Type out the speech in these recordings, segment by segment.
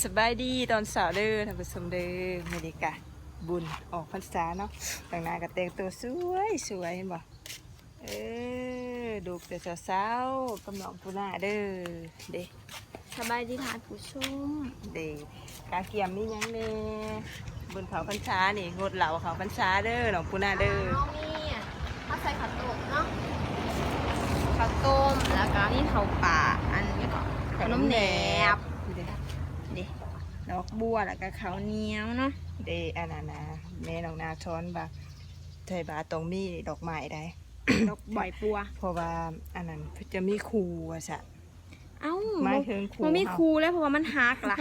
ສະບາຍດີຕອນເຊົ້າເດີທ່ານຜູ້ຊົມເດີ. ມື້ນີ້ກະບຸນອອກພັນສາເນາະ, ທາງໜ້າກະແຕ່ງຕົວສວຍໆ ເຫັນບໍ່? ເອີ ລູກແຕ່ເຊົ້າໆ ກັບນ້ອງປູນາເດີ. ເດ້ ສະບາຍດີທ່ານຜູ້ຊົມ. ເດ້ ກະກຽມມີຫຍັງແດ່? ບຸນເຂົ້າພັນສານີ້ ງົດເຫຼົ້າເຂົ້າພັນສາເດີ ນ້ອງປູນາເດີ. ເຮົາມີ ເຮົາໃສ່ເຂົ້າຕົ້ມເນາະ, ເຂົ້າຕົ້ມ ແລ້ວກະມີເຂົ້າປາ ອັນນີ້ກໍ ເຂົ້າໜົມແໜບ ເດ້ ເດ້ ດອກບົວ ແລ້ວກະເຂົ້າໜຽວເນາະ. ເດ້ ອັນນັ້ນນະ ແມ່ນ້ອງນາສອນວ່າໃສ່ບາດຕ້ອງມີດອກໄມ້ໃດ໋ ດອກໄມ້ປົວ ເພາະວ່າອັນນັ້ນຈະມີຄູ່ວ່າຊັ້ນ. ເອົ້າ ໝາຍເຖິງຄູ່ ບໍ່ມີຄູ່ແລ້ວ ເພາະວ່າມັນຫັກລະ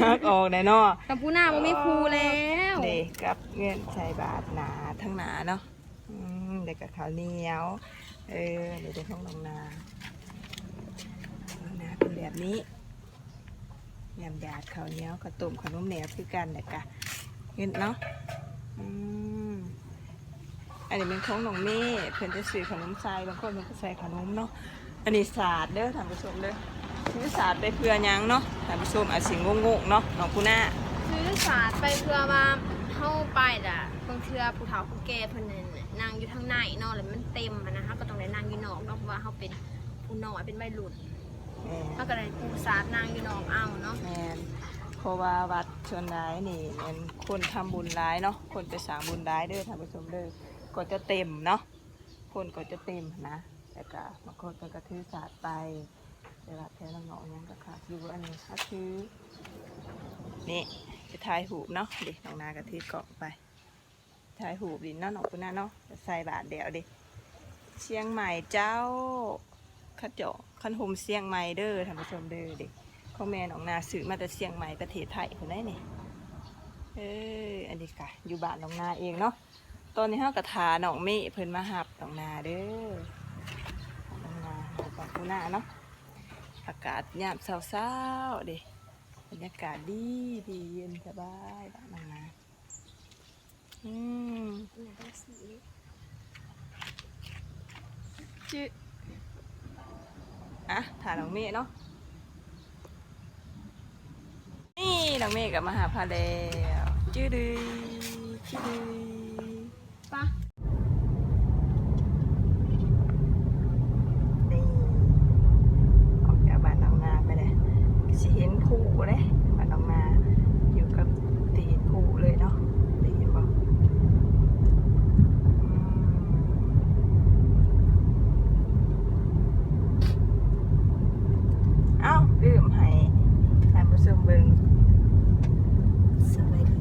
ຫັກອອກແນ່ເນາະ. ກັບປູນາບໍ່ມີຄູ່ແລ້ວ. ເດ້ ກັບເງິນໃສ່ບາດໜ້າ ທາງໜ້າເນາະ. ອືມ ແລ້ວກະເຂົ້າໜຽວ. ເອີ ນີ້ເປັນຂອງນ້ອງນາ, ນ້ອງນາເປັນແບບນີ້. ຍາມຢາດເຂົ້າໜຽວ ເຂົ້າຕົ້ມ ເຂົ້າໜົມແໜບຄືກັນ ແລ້ວກະເຮັດເນາະ. ອືມ ອັນນີ້ແມ່ນຂອງນ້ອງເມ ເພິ່ນຈະຊື້ເຂົ້າໜົມໃສ່, ບາງຄົນເພິ່ນກໍໃສ່ເຂົ້າໜົມເນາະ. ອັນນີ້ສາດເດີທ່ານຜູ້ຊົມເດີ. ຊື້ສາດໄປເພື່ອຫຍັງເນາະ ທ່ານຜູ້ຊົມອາດຊິງົງໆເນາະ ນ້ອງປູນາ. ຊື້ສາດໄປເພື່ອວ່າເຮົາໄປລະ ບາງເທື່ອຜູ້ເຖົ້າຜູ້ແກ່ເພິ່ນນັ້ນ ນັ່ງຢູ່ທາງໃນເນາະ ແລ້ວມັນເຕັມຫັ້ນນະ, ເຮົາກໍຕ້ອງໄດ້ນັ່ງຢູ່ນອກເນາະ ເພາະວ່າເຮົາເປັນຜູ້ນ້ອຍ ເປັນໄວລຸ້ນ. ແມ່ນ ເຮົາກໍໄດ້ປູສາດນັ່ງຢູ່ນອກເອົາເນາະ. ແມ່ນ ເພາະວ່າວັດສ່ວນຫຼາຍນີ້ແມ່ນຄົນທຳບຸນຫຼາຍເນາະ, ຄົນໄປສ້າງບຸນຫຼາຍເດີທ່ານຜູ້ຊົມເດີ, ກໍຈະເຕັມເນາະ, ຄົນກໍຈະເຕັມຫັ້ນນະ. ແລ້ວກໍບາງຄົນເພິ່ນກໍຖືສາດໄປ, ແຕ່ວ່າແຖວນອກໆຫຍັງກໍຄັກຢູ່. ອັນນີ້ເຮົາຖື ນີ້ ໄປຖ່າຍຮູບເນາະ. ເດ້ ນ້ອງນາກໍຖືກ້ອງໄປ ຖ່າຍຮູບຫຼິ້ນເນາະ ນ້ອງປູນາເນາະ. ໃສ່ບາດແລ້ວເດ້ ຊຽງໃໝ່ເຈົ້າ, ຄັນເຈົ້າ ຄັນຮົ່ມຊຽງໃໝ່ເດີທ່ານຜູ້ຊົມເດີ. ເດ້ ຂອງແມ່ນ້ອງນາຊື້ມາແຕ່ຊຽງໃໝ່ ປະເທດໄທພຸ້ນໃດ໋ນີ້. ເອີ ອັນນີ້ກະຢູ່ບ້ານນ້ອງນາເອງເນາະ. ຕອນນີ້ເຮົາກະຖ້ານ້ອງເມເພິ່ນມາຮັບນ້ອງນາເດີ, ນ້ອງນາ ນ້ອງປູນາເນາະ. ອາກາດຍາມເຊົ້າໆເດ້ ບັນຍາກາດດີໆ ເຢັນສະບາຍບ້ານນ້ອງນາ. ອືມ ຈື່ ອ່ະ ຖ້ານ້ອງເມເນາະ. ນີ້ ນ້ອງເມກໍມາຫາພາແລ້ວ. ຈື່ດື ຈື່ດື ປະ ນີ້ ອອກຈາກບ້ານໜອງນາໄປແລ້ວ ຊິເຫັນພູເດ້. ບ້ານໜອງນາຢູ່ກັບຕີນພູເລີຍເນາະ, ໄດ້ເຫັນບໍ່? ອືມ ເອົ້າ ລືມໃຫ້ທ່ານຜູ້ຊົມເບິ່ງ. ສະບາຍດີ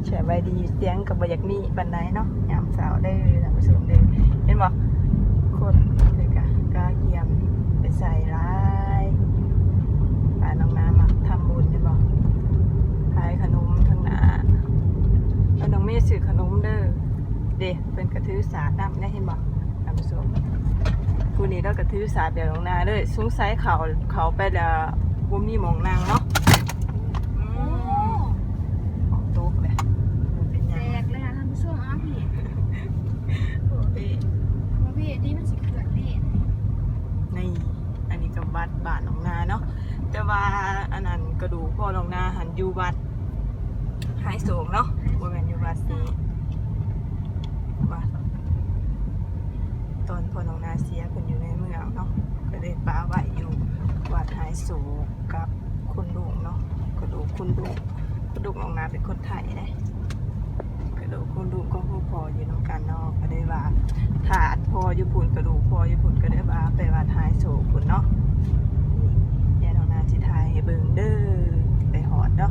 ສະບາຍດີ. ສຽງກໍບໍ່ຢາກມີປານໃດເນາະ ຍາມເຊົ້າເດີທ່ານຜູ້ຊົມເດີ. ເຫັນບໍ່? ຄົນເພິ່ນກະກະກຽມໄປໃສ່ຫຼາຍ. ປ້ານ້ອງນາມັກທຳບຸນ ເຫັນບໍ່? ຂາຍຂະໜົມທາງໜ້າ. ເອີ ນ້ອງເມຊື້ຂະໜົມເດີ. ເດ້ ເພິ່ນກະຖືສາດນຳເດ້ ເຫັນບໍ່ທ່ານຜູ້ຊົມ? ຜູ້ນີ້ລາວກະຖືສາດແບບນ້ອງນາເລີຍ. ສົງໄສເຂົ້າ ເຂົ້າໄປແລ້ວບໍ່ມີໝ່ອງນັ່ງເນາະ. ອືມ ໂອ້ ຂອງຕົກເດ້ ບໍ່ເປັນຫຍັງ. ແຕກເລີຍນະທ່ານຜູ້ຊົມ. ເອົາພີ້ ໂອ້ ພີ້ ບໍ່ພີ້ ດີມັນຊິເຄື່ອນເດ້. ນີ້ ອັນນີ້ກະວັດບ້ານໜອງນາເນາະ, ແຕ່ວ່າອັນນັ້ນກະດູກພໍ່ໜອງນາຫັ້ນຢູ່ວັດ ໄຮໂສກເນາະ, ບໍ່ແມ່ນຢູ່ວັດນີ້. ວັດ ຕອນພໍ່ນ້ອງນາເສຍເພິ່ນຢູ່ໃນເມືອງເນາະ, ກໍເລີຍປະໄວ້ຢູ່ວັດໄຮໂສກກັບຄຸນລຸງເນາະ. ກະດູກຄຸນລຸງ ຄຸນລຸງນ້ອງນາເປັນຄົນໄທເດ້. ກະດູກຄຸນລຸງກັບພໍ່ຢູ່ນຳກັນເນາະ, ກໍເລີຍວ່າ ທາດພໍ່ຢູ່ພຸ້ນ ກະດູກພໍ່ຢູ່ພຸ້ນ ກໍເລີຍວ່າໄປວັດໄຮໂສກພຸ້ນເນາະ. ດຽວນ້ອງນາຊິຖ່າຍໃຫ້ເບິ່ງເດີ ໄປຮອດເນາະ.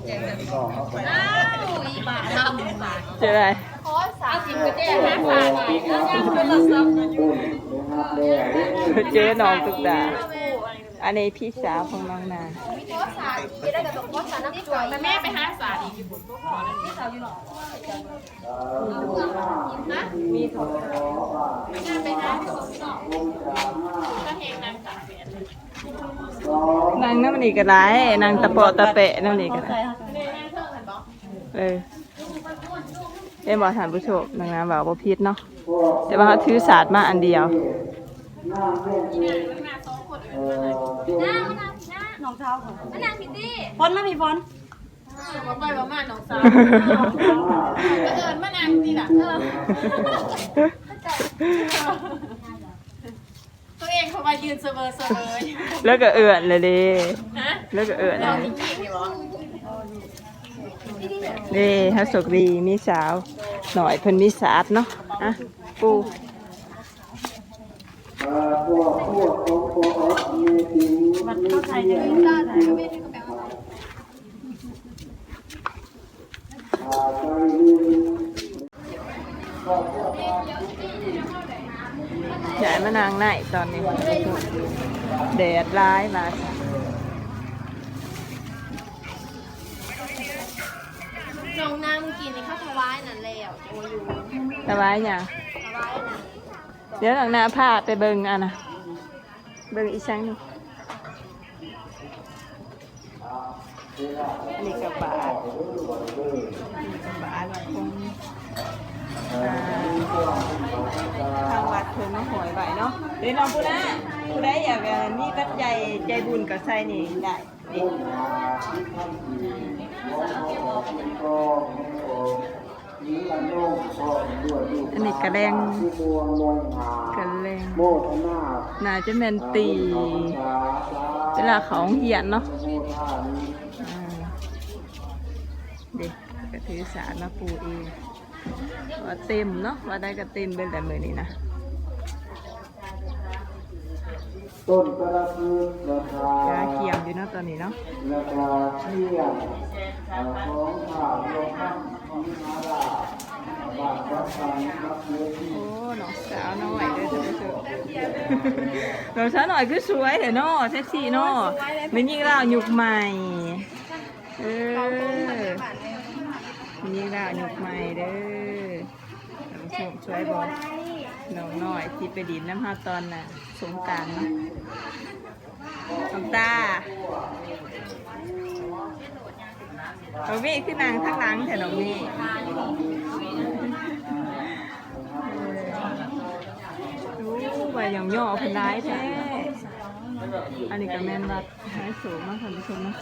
ເຈີໄດ ເຈີນ້ອງຕຸກດາ. ອັນນີ້ພີ່ສາວຂອງນ້ອງນາ. ແມ່ໄປຫາສາອີກຢູ່ບໍ່ພໍແລ້ວ. ນາງນຳນີ້ກໍໄດ້ ນາງຕະເປາະຕະແປະນຳນີ້ກໍໄດ້. ເອີ ເຫັນບໍ່ທ່ານຜູ້ຊົມ ນາງນາເວົ້າບໍ່ຜິດເນາະ ແຕ່ວ່າເຮົາຖືສາດມາອັນດຽວ. ນ້ອງສາວ ມານັ່ງພີ້ຕິ ຝົນ ມາພີ້ ຝົນ. ເອີ ບໍ່ໄປບໍ່ມານ້ອງສາວ ກໍເອີ້ນມານັ່ງນີ້ລະ. ເອີ ຕົວເອງເຂົາວ່າຢືນສະເຫວີສະເຫວີຢູ່ ແລ້ວກໍເອື້ອນແລ້ວເດ້. ຮະ ແລ້ວກໍເອື້ອນ ນ້ອງມີກີ້ນີ້ບໍ່? ເດ້ ເຮົາໂຊກດີມີສາວໜ້ອຍເພິ່ນມີສາດເນາະ. ອ່ະ ປູ ອ່າ ພວກ ພວກຂອງພໍ່ອອດແມ່ຕິງ ວັດເຂົ້າໄທເດີ ຍ້າຍມານັ່ງໃນຕອນນີ້ ແດດຫຼາຍວ່າຊັ້ນ. ນ້ອງນາງເມື່ອກີ້ນີ້ເຂົາຖວາຍນັ້ນແລ້ວ ໂອຢູ່ ຖວາຍຫຍັງ? ຖວາຍນັ້ນ. ດຽວນ້ອງນາພາໄປເບິ່ງອັນນະ ເບິ່ງອີ່ຫຍັງນີ້. ອັນນີ້ກະບາດ ບາດຂອງ ອ່າ ທາງວັດເພິ່ນມາຫ້ອຍໄວ້ເນາະ. ເດ້ນ້ອງປູນາ ຜູ້ໃດຢາກ ເອີ ມີປັດໄຈໃຈບຸນກໍໃສ່ນີ້ໄດ້. ອັນນີ້ກະແລ່ງ ກະແລ່ງ ໜ້າຈະແມ່ນຕີເວລາເຂົ້າໂຮງຮຽນເນາະ. ອ່າ ເດ້ ກະຖືສາດມາປູເອງ ວ່າເຕັມເນາະ ວ່າໄດ້ກະເຕັມເບິດແຫຼະມື້ນີ້ນະ. ຕົ້ນກະລະພຶດລະກາ ກະກຽມຢູ່ເນາະຕອນນີ້ເນາະ ລະກາກຽມ ເອີ ຂອງທ້າວຫຼວງພັນສີມະລາດ ບ້ານວັດສັງ ວັດເວທີ. ໂອ້ ນ້ອງສາວນ້ອຍເດີທ່ານຜູ້ຊົມ ນ້ອງສາວນ້ອຍຄືສວຍແທ້ເນາະ ເຊັກຊີເນາະ ແມ່ຍິງລາວຍຸກໃໝ່. ເອີ ແມ່ຍິງລາວຍຸກໃໝ່ເດີ. ທ່ານຜູ້ຊົມ ສວຍບໍ່? ນ້ອງນ້ອຍທີ່ໄປຫຼິ້ນນຳເຮົາຕອນ ນະ ສົງການເນາະ. ນ້ອງຕາ ນ້ອງມີຄືນັ່ງທາງຫຼັງແທ້ ນ້ອງມີ. ໂອ້ ວ່າຫຍັງຍໍ້ເພິ່ນຫຼາຍແທ້. ອັນນີ້ກະແມ່ນວັດ ໃຫ້ໂຊກເນາະທ່ານຜູ້ຊົມເນາະ.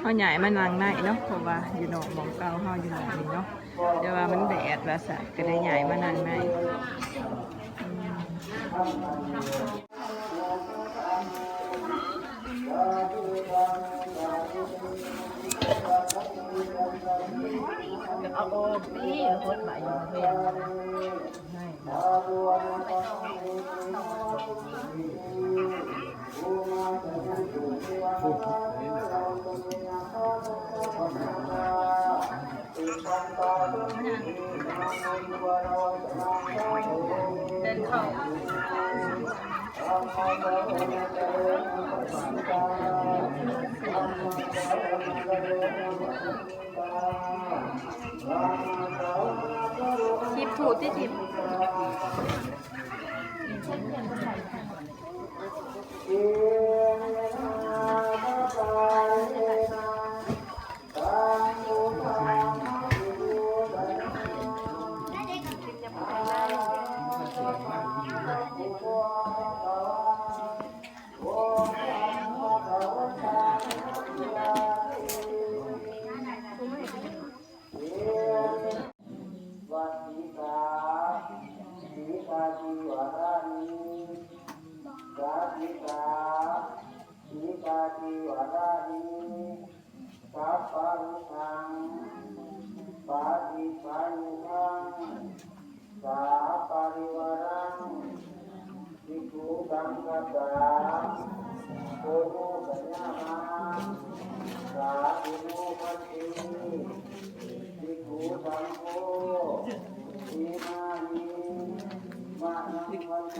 ເຮົາຍ້າຍມານັ່ງໃນເນາະ ເພາະວ່າຢູ່ນອກ ໝ່ອງເກົ່າເຮົາຢູ່ໝ່ອງນີ້ເນາະ ແຕ່ວ່າມັນແດດວ່າຊັ້ນ ກະໄດ້ຍ້າຍມານັ່ງໃນ. ອືມ ເອົາອອກຕິ ຫົດໃບຢູ່ເຮືອນ. ຖີບຖູບຕິ ຖີບ. ວັດສິກຂາ ສິກຂາທິວະລານີ ສາທິກາ ສິກຂາທິວະລານີ ສັບປະລຸດທັງ ປະຕິກຂາຍຸຄັງ ສາ ໂອໂນ ສະຍາມາ ສາ ໂອໂນ ພັນເຕ ພິກຂຸ ສັງໂຄ ເອມານິ ມະຍັງ ພັນເຕ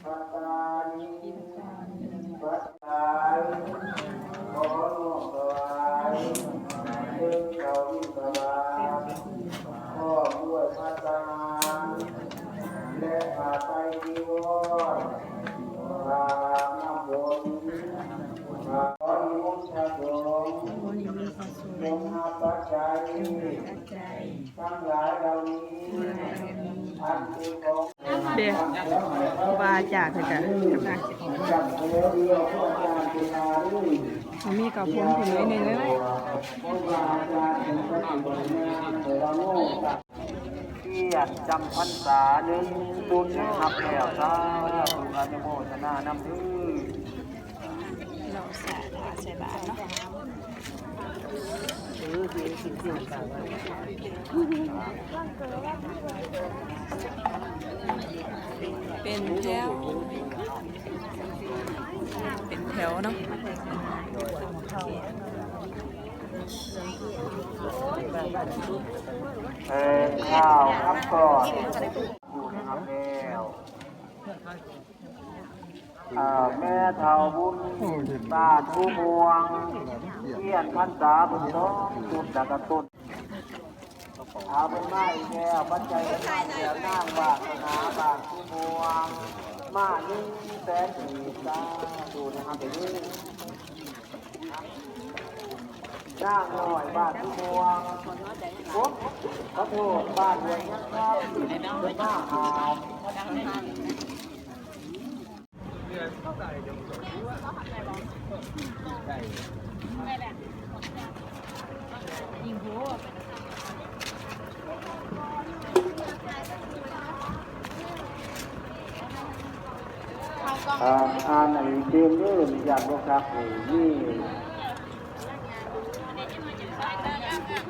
ພັດຕານິ ພັດຕາຍ ຂໍນ້ອມຖວາຍ ເຊິ່ງເຂົ້າບິນທະບາດ ພ້ອມດ້ວຍພັດຕາຫານ ແລະ ຜ້າໄຕຈີວອນ ຜ້າອາບນ້ຳຝົນ ຂໍນິມົນພະສົງ ຈົ່ງຮັບປັດໄຈ ທັງຫຼາຍເຫຼົ່ານີ້ ອັນເປັນຂອງ ເດ້ ຄູບາອາຈານເພິ່ນກະກຳລັງຊິອອກ ບໍ່ມີເຂົ້າພົມເພິ່ນໜ້ອຍໜຶ່ງເອີຍ. ທຽນຈຳພັນສາໜຶ່ງຊຸດ ຮັບແລ້ວ ສາທຸ ອະນຸໂມທະນານຳເດີ. ລໍສາທາໃສ່ບາດເນາະ ເປັນແຖວ ເປັນແຖວເນາະ. ເອີ ຂ່າວຄຳສອນຢູ່ໃນຮັບແລ້ວ. ເອີ ແມ່ເຖົ້າບຸນບ້ານພູມ່ວງ ທຽນພັນສາເພິ່ນສອງຊຸດ ແລ້ວກະຕົ້ນ ເອົາເພິ່ນມາອີກແລ້ວ ປັດໄຈເພິ່ນມາແລ້ວ ນາງວາສະໜາບ້ານພູມ່ວງ ມາໜຶ່ງແສນກີບ ສາທຸນະຄັບເດີ. ນາງນ້ອຍບ້ານພູມ່ວງ ໂອ ຂໍໂທດ ບ້ານຫ້ວຍຍັງຄຳ ເພິ່ນມາຫາ ອ່າ ອ່ານໃຫ້ເຕັມເດີ ຢ້ານບໍ່ຄັກນີ້ ມີ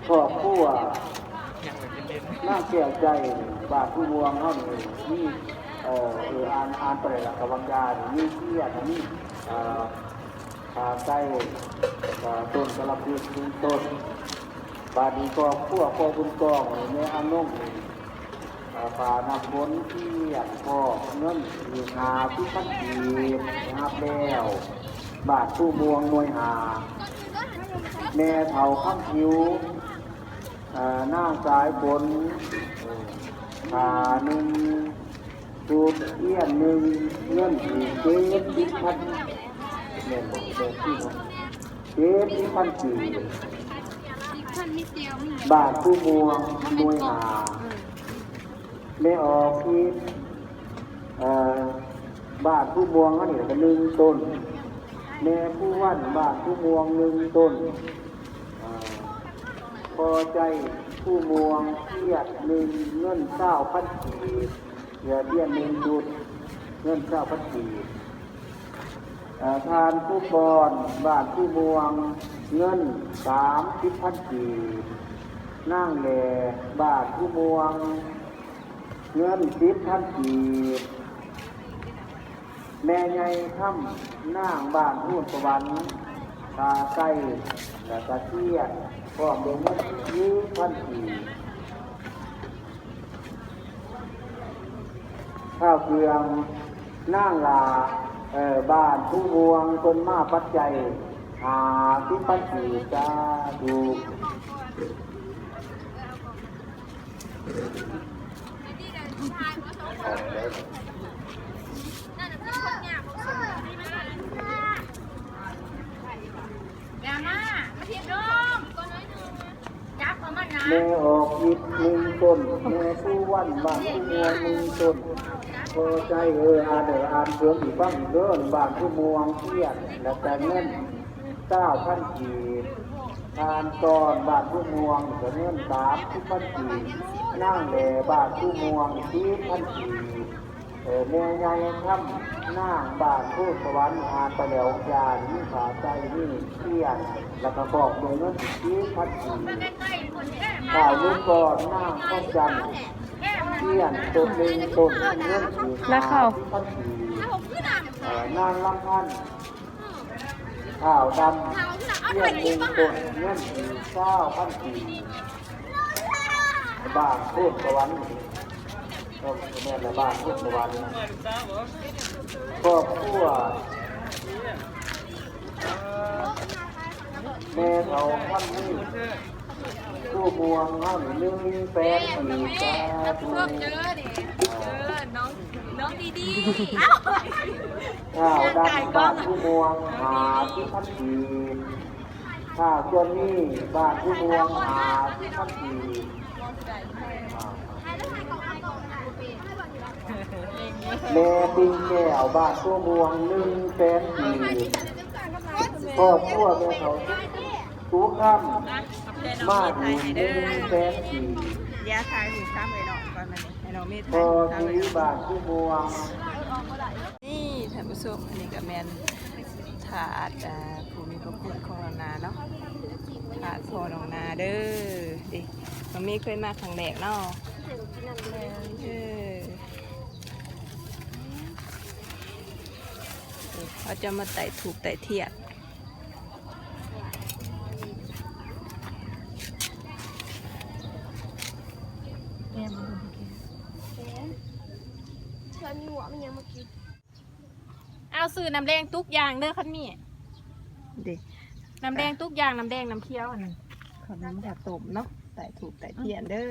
ຄອບຄົວນາງແກ້ວໃຈ ບ້ານພູມ່ວງເຮົານີ້ ມີ ເອີ ເອີ ອ່ານ ອ່ານໄປແລ້ວກະຫວັງຢານີ້ ມີທຽນ ມີ ອ່າ ອ່າ ໄຊ ອ່າ ຕົ້ນກາລະພຶດ ເປັນຕົ້ນ. ບາດນີ້ຄອບຄົວພໍ່ບຸນກອງ ແມ່ອານົງ ອ່າ ຝາກນ້ຳຝົນທຽນ ພ້ອມເງິນອີກຫ້າສິບພັນກີບ ໄດ້ຮັບແລ້ວ ບ້ານພູມ່ວງໜ່ວຍຫ້າ. ແມ່ເຖົ້າຄຳຜິວ ອ່າ ນາງສາຍຝົນ ເອີ ຜ້າໜຶ່ງ ຊຸດ ທຽນໜຶ່ງ ເງິນອີກເຈັດສິບພັນ ແມ່ນບໍ່ ເຈັດສິບພັນ ເຈັດສິບພັນກີບ ບ້ານພູມ່ວງໜ່ວຍຫ້າ. ແມ່ອອກທິບ ເອີ ບ້ານພູມ່ວງເຮົານີ້ກະໜຶ່ງຕົ້ນ ແມ່ພູວັນ ບ້ານພູມ່ວງໜຶ່ງຕົ້ນ ເອີ ພໍໃຈພູມ່ວງ ທຽນໜຶ່ງ ເງິນຊາວພັນກີບ ທຽນໜຶ່ງຊຸດ ເງິນຊາວພັນກີບ. ເອີ ທ່ານພູກອນ ບ້ານພູມ່ວງ ເງິນສາມສິບພັນກີບ. ນາງແຫຼ ບ້ານພູມ່ວງ ເງິນສິບພັນກີບ. ແມ່ໃຫຍ່ຄຳ ນາງບ້ານໂພນສະຫວັນ ຄ່າໄຊ ແລະກະທຽນ ພ້ອມດ້ວຍເງິນສິບພັນກີບ. ຂ້າວເຄື່ອງ ນາງຫຼ້າ ເອີ ບ້ານພູມ່ວງ ເພິ່ນມາປັດໄຈຫ້າສິບພັນກີບ. ສາທຸ. ຢ່າມາ ມາທິດລົງ ຈັບເອົາມັນນະ. ແມ່ອອກທິບໜຶ່ງຕົ້ນ ແມ່ພູວັນ ບ້ານພູມ່ວງໜຶ່ງຕົ້ນ. ພໍໃຈ ເອີ ອ່ານເດີ ອ່ານເພີ່ມອີກຟັງອີກເດີ. ບ້ານພູມ່ວງທຽນ ແລະກະເງິນຊາວພັນກີບ. ທ່ານກອນ ບ້ານພູມ່ວງ ກະເງິນສາມສິບພັນກີບ. ນາງແຫຼ ບ້ານພູມ່ວງ ສິບພັນກີບ. ເອີ ແມ່ໃຫຍ່ຄຳ ນາງບ້ານໂພນສະຫວັນ ອ່ານໄປແລ້ວ ຢານມີຜ້າໄຕ ມີທຽນ ແລະກະຂອບດ້ວຍເງິນອີກສິບພັນກີບ. ຂ້າວມຸກອນ ນາງທອງຈັນ ທຽນຕົ້ນໜຶ່ງຕົ້ນ ເງິນອີກຫ້າສິບພັນກີບ. ເອີ ນາງລຳພັນ ຂາວດຳ ເປັນມຸງຕົ້ນເງິນຊາວພັນກີບ ບ້ານໂພນສະຫວັນ ເອີ ແມ່ນລະ ບ້ານໂພນສະຫວັນ ຄອບຄົວ ແມ່ເຖົ້າພັນມີ ຜູ້ມ່ວງເຮົານີ້ ໜຶ່ງແສນກີບ ສາທຸ ເດີ ເດີ ນ້ອງ ນ້ອງດີດີ ອ້າວ ດຳບ້ານຜູ້ມ່ວງ ຫ້າສິບພັນກີບ ຖ້າສ່ວນນີ້ ບ້ານຜູ້ມ່ວງ ຫ້າສິບພັນກີບ ແມ່ປິງແກ້ວ ບ້ານຕົວມ່ວງ ໜຶ່ງແສນກີບ ຄອບຄົວແມ່ເຖົ້າຕຸຄຳ ມາອີກ ໜຶ່ງແສນກີບ ຢ່າຖ່າຍຮູບຕາມເອື້ອຍນ້ອງກ່ອນ ບັດນີ້ໃຫ້ນ້ອງເມຖ່າຍຮູບຕາມເອື້ອຍນ້ອງ ພໍ່ສີບ້ານຜູ້ມ່ວງ ນີ້ທ່ານຜູ້ຊົມ ອັນນີ້ກໍແມ່ນ ທາດ ອ່າ ຜູ້ມີພະຄຸນຂອງນ້ອງນາເນາະ ທາດພໍ່ນ້ອງນາເດີ ເດ້ ນ້ອງເມເຄີຍມາຄັ້ງແລກເນາະ ເອີ ເຮົາຈະມາໄຕ້ທູບໄຕ້ທຽນ ແກມ ແກມ ເທື່ອມີຫົວ ມີຫຍັງມາກິນ. ເອົາ ຊື້ນ້ຳແດງຕຸກຢ່າງເດີ ຄັນມີ ເດ້ ນ້ຳແດງຕຸກຢ່າງ ນ້ຳແດງ ນ້ຳຂຽວ ອັນນັ້ນ ເຂົ້າໜົມເຂົ້າຕົ້ມເນາະ ໄຕ້ທູບໄຕ້ທຽນເດີ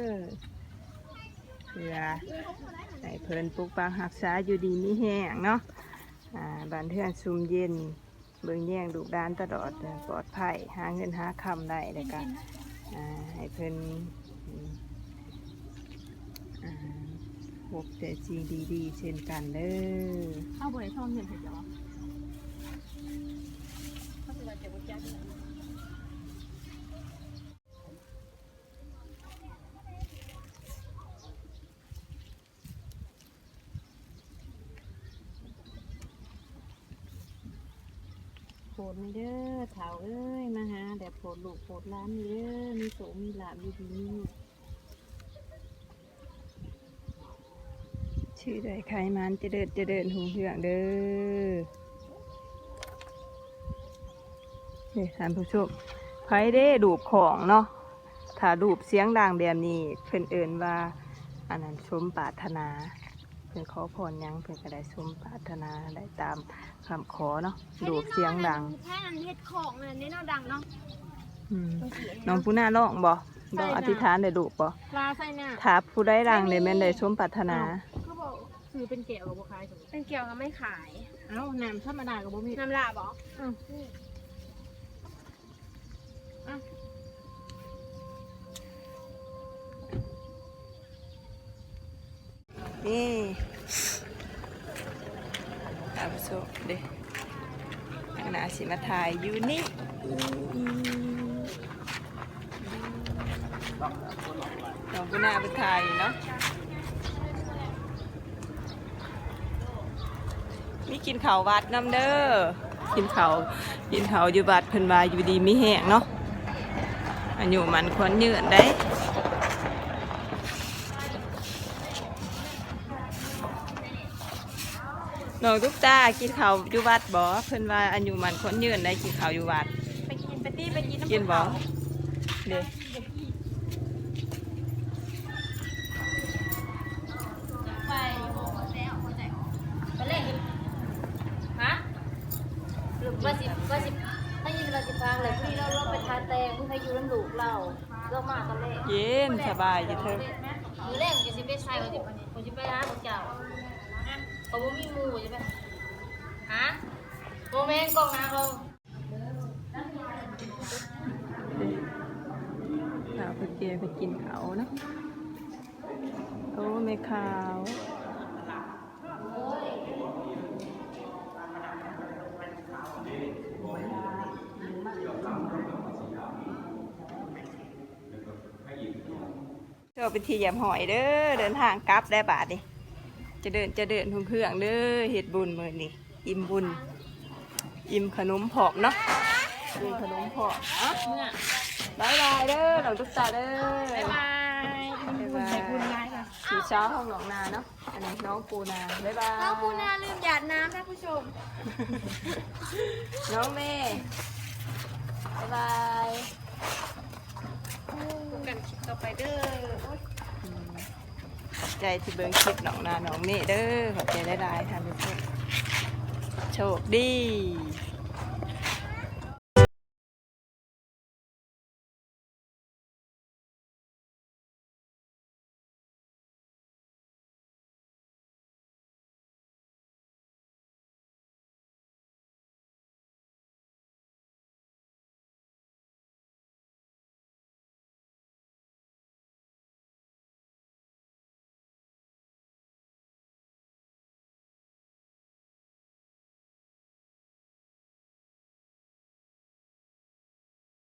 ເພື່ອໃຫ້ເພິ່ນປົກປັກຮັກສາຢູ່ດີມີແຮງເນາະ ອ່າ ບ້ານເຮືອນຊຸ່ມເຢັນ ເບິ່ງແຍງລູກຫຼານຕະຫຼອດ ປອດໄພ ຫາເງິນຫາຄຳໄດ້ ແລ້ວກະ ອ່າ ໃຫ້ເພິ່ນ ອ່າ ພົບແຕ່ສິ່ງດີໆເຊັ່ນກັນເດີ ເຮົາບໍ່ໄດ້ທອງເງິນໃຫ້ເຈົ້າຫວາ? ເຂົາຊິວ່າເຈົ້າບໍ່ຈັກ. ໂພດນີ້ເດີ ທ້າວເອີຍ ມາຫາແດ່ ໂພດລູກໂພດຫຼານນີ້ເດີ ມີໂຊກມີລາບຢູ່ດີມີ ຊື່ໄດ້ໄຂມັນ ຈະເລີນຈະເລີນຮຸ່ງເຮືອງເດີ. ນີ້ທ່ານຜູ້ຊົມ ໃຜເດ້ລູບຂອງເນາະ ຖ້າລູບສຽງດັງແບບນີ້ ເພິ່ນເອີ້ນວ່າ ອັນນັ້ນ ສົມປາດຖະໜາ ເພິ່ນຂໍພອນຫຍັງ ເພິ່ນກໍໄດ້ສົມປາດຖະໜາ ໄດ້ຕາມຄຳຂໍເນາະ ລູບສຽງດັງ. ໃຜນັ້ນເຮັດຂອງນັ້ນເນາະ ດັງເນາະ. ອືມ ນ້ອງປູນາຮ້ອງບໍ່? ບໍ່ ອະທິຖານໄດ້ລູບບໍ່? ຖ້າຜູ້ໃດດັງນີ້ແມ່ນໄດ້ສົມປາດຖະໜາ. ຄືບໍ່ຊື້ເປັນແກ້ວກໍບໍ່ຂາຍ ເປັນແກ້ວກໍໄມ່ຂາຍ. ເອົ້າ ນ້ຳທຳມະດາກໍບໍ່ມີ ນ້ຳຫຼ້າບໍ່? ອືມ ນີ້ ທ່ານຜູ້ຊົມເດ້ ທາງໜ້າຊິມາຖ່າຍຢູ່ນີ້ ນ້ອງປູນາໄປຖ່າຍຢູ່ເນາະ. ມີກິນເຂົ້າວັດນຳເດີ ກິນເຂົ້າ ກິນເຂົ້າຢູ່ວັດ ເພິ່ນວ່າຢູ່ດີມີແຮງເນາະ ອາຍຸໝັ້ນຂວັນຍືນໄດ໋. ນ້ອງຕຸກຕາ ກິນເຂົ້າຢູ່ວັດບໍ່? ເພິ່ນວ່າອາຍຸໝັ້ນຂວັນຍືນໄດ໋ ກິນເຂົ້າຢູ່ວັດ. ໄປກິນ ໄປຕິໄປກິນ ກິນບໍ່? ເດ້. ໄປຢູ່ບໍ່ແລ້ວ ໄປແລ້ວ ຮະ? ວ່າຊິ ວ່າຊິ ໄດ້ຍິນວ່າຊິພາແຫຼະ ຄືລາວ ລາວໄປທາແຕ່ງ ເພິ່ນໃຫ້ຢູ່ນຳລູກລາວ ລາວມາຕອນແລງ ເຢັນສະບາຍຢູ່ເທີ. ມື້ແລງກໍຊິໄປໃສ ວ່າຊິ ວ່າຊິໄປຫາພວກເຈົ້າ ກໍບໍ່ມີໝູ່ ຈະໄປ ຮະ? ບໍ່ແມ່ນ ກ້ອງໜ້າເຮົາ. ເອີ ເພິ່ນເກໄປກິນເຂົ້າເນາະ. ໂອ້ ແມ່ຂາວ ເຈົ້າເປັນທີ່ຮຽບຮ້ອຍເດີ ເດີນທາງກັບແລ້ວບາດນີ້ ຈະເດີນ ຈະເດີນຮຸ່ງເຮືອງເດີ ເຮັດບຸນມື້ນີ້ ອີ່ມບຸນ ອີ່ມຂະໜົມພ້ອມເນາະ ອີ່ມຂະໜົມພ້ອມ. ບາຍບາຍເດີ ນ້ອງຕຸກຕາເດີ ບາຍບາຍ ອີ່ມບຸນ ໄດ້ບຸນຫຼາຍ. ຊິ ເຊົ້າຂອງນ້ອງນາເນາະ ອັນນີ້ນ້ອງປູນາ ບາຍບາຍ ນ້ອງປູນາລືມຢາດນ້ຳ ທ່ານຜູ້ຊົມ ນ້ອງເມ ບາຍບາຍ ພົບກັນຄລິບຕໍ່ໄປເດີ ໂອ້ຍ ຂອບໃຈທີ່ເບິ່ງຄລິບນ້ອງນາ ນ້ອງເມເດີ ຂອບໃຈຫຼາຍໆ ທ່ານຜູ້ຊົມ ໂຊກດີ.